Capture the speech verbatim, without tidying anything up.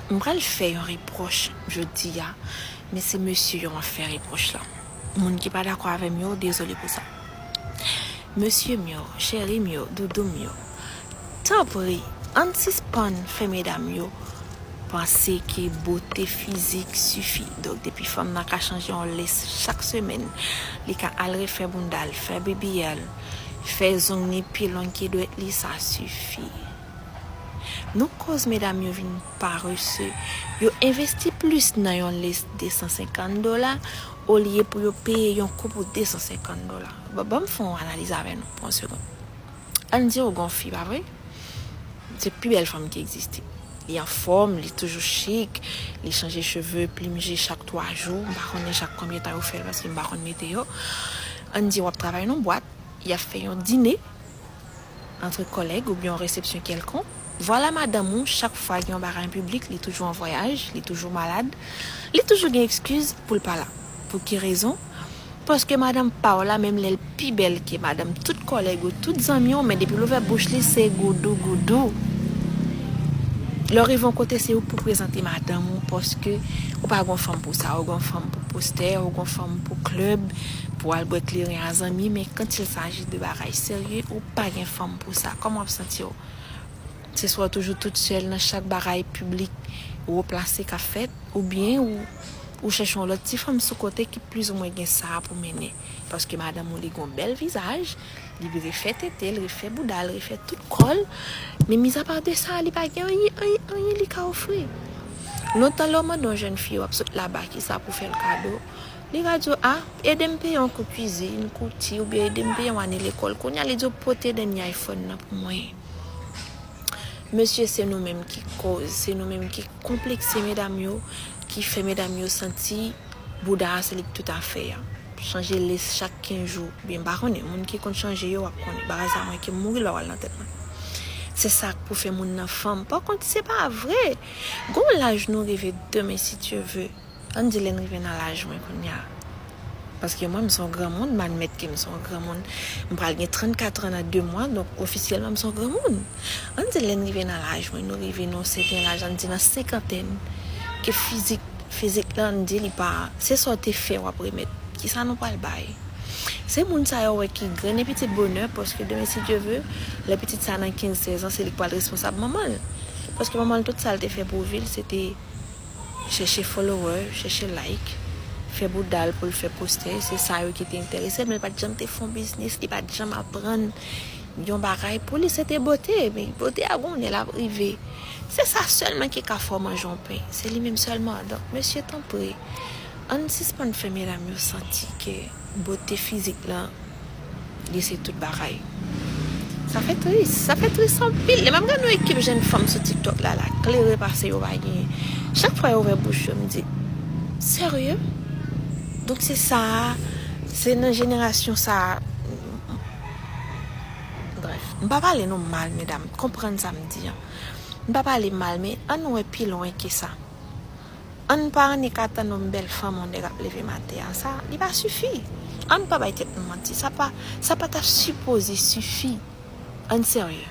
M pral fè yon repwòch jodi a, men se mesye yo m ap fè repwòch la. Moun ki pa dakò avè m yo, dezole pou sa. Mesye m yo, cheri m yo, doudou m yo, tanpri, ann sispann fè medam yo panse ke bote fizik sifi. Donk, depi fanm nan ka chanje yon lès chak semèn, li ka al refè bounda l, fè B B L, fè zong ni pi long ke dwèt li, sa sifi. Nou koz medam yo vin parese. Yo envesti plis nan yon lès de san senkant dola olye pou yo peye yon koup pou de san senkant dola. Bon, ban m fè yon analiz avè nou pou yon segonn. Ann di ou gon fi, pa vre? Se pi bèl fanm ki egziste. Li anfòm, li toujou chik, li chanje cheve, plim je chak twa jou. M pa konnen chak konbyen tan yo fè l paske m pa konn mete yo. Ann di w ap travay nan bwat, y ap fè yon dine antre kòlèg oubyen yon resepsyon kèlkonk. Vwala madanm ou, chak fwa gen yon bagay an piblik, li toujou an vwayaj, li toujou malad, li toujou gen ekskiz pou l pa la. Pou ki rezon? Paske madanm pa w la, menm lè l pi bèl ke madanm tout kòlèg ou, tout zanmi w, men depi l ouvè bouch li, se goudou goudou. Lè w rive yon kote, se ou k pou prezante madanm ou, paske ou pa gon fanm pou sa, ou gon fanm pou postè, ou gon fanm pou klèb, pou al bwè kleren a zanmi, men quand il s'agit de bagay serye, ou pa gen fanm pou sa. Kòman w ap santi w? Se swa w toujou tout sèl nan chak bagay piblik wo plase k ap fèt, oubyen ou, ou chèche yon lòt ti fanm sou kote ki plizoumwen gen sa pou mennen. Paske madanm ou li gon bèl vizaj, li refè tete l, refè bouda l, refè tout kò l, men mizapa de sa, li pa gen anyen, anyen, anyen li ka ofri. Lontan lè w mande yon jèn fi w ap sot laba kisa pou fè l kado, li ka di w, a, ede m peye yon kou kwizin, kouti, oubyen ede m peye yon ane lekòl. Kounye a, li di w pote dènye iPhone nan pou mwen. Mesye, se nou menm ki koz, se nou menm ki konplekse medam yo, ki fè medam yo santi bouda a se li k tout afè a. Chanje lès chak kenz jou, byen m pa konnen, moun ki konn chanje yo w ap konnen. Bagay sa mwen ki mouri lè w al nan tèt mwen. Se sa k pou fè moun nan fanm. Pa kont, se pa vre. Gon laj nou rive demen si Dye ve. Ann di lè n rive nan laj mwen kounye a. Paske mwen, m se yon granmoun, m admèt ke m se yon granmoun. M pral gen trannkat an nan de mwa, donk ofisyèlman, m se yon granmoun. Ann di lè n rive nan laj mwen, nou rive nan yon sèten laj, ann di nan senkantèn, ke fizik, fizik la, ann di li pa, se sa w te fè w ap remèt. Kisa nou pral bay? Se moun sa yo wè ki grennen pitit bonè, paske demen, si Dye ve, lè pitit sa nan kenz, sèz an, se li k pral responsab manman l. Paske manman l, tout sa l te fè pou vi l, se te chèche follower, chèche like, fè bouda l pou l fè postè, se sa yo ki te enterese l, men l pa t janm te fè yon biznis, li pa t janm aprann yon bagay pou li, se te bote, men bote a gon lè l ap rive. Se sa sèlman ki ka fè w manje yon pen, se li menm sèlman. Donk, mesye, tanpri, ann sispann fè medam yo santi ke bote fizik lan, li se tout bagay. Sa fè tris, sa fè tris anpil. Lè m ap gade yon ekip jèn fanm sou TikTok la, la klere pase yo pa genyen. Chak fwa yo ouvè bouch yo, m di, serye? Donk se sa, se nan jenerasyon sa. Brèf, m pa pale nou mal, medam, konprann sa m di an. M pa pale mal, men ann wè pi lwen ke sa. Ann pa annik atann yon bèl fanm yon nèg ap leve maten an. Sa, li pa sifi. Ann pa bay tèt nou manti. Sa pa, sa pa t ap sipoze sifi. Ann serye.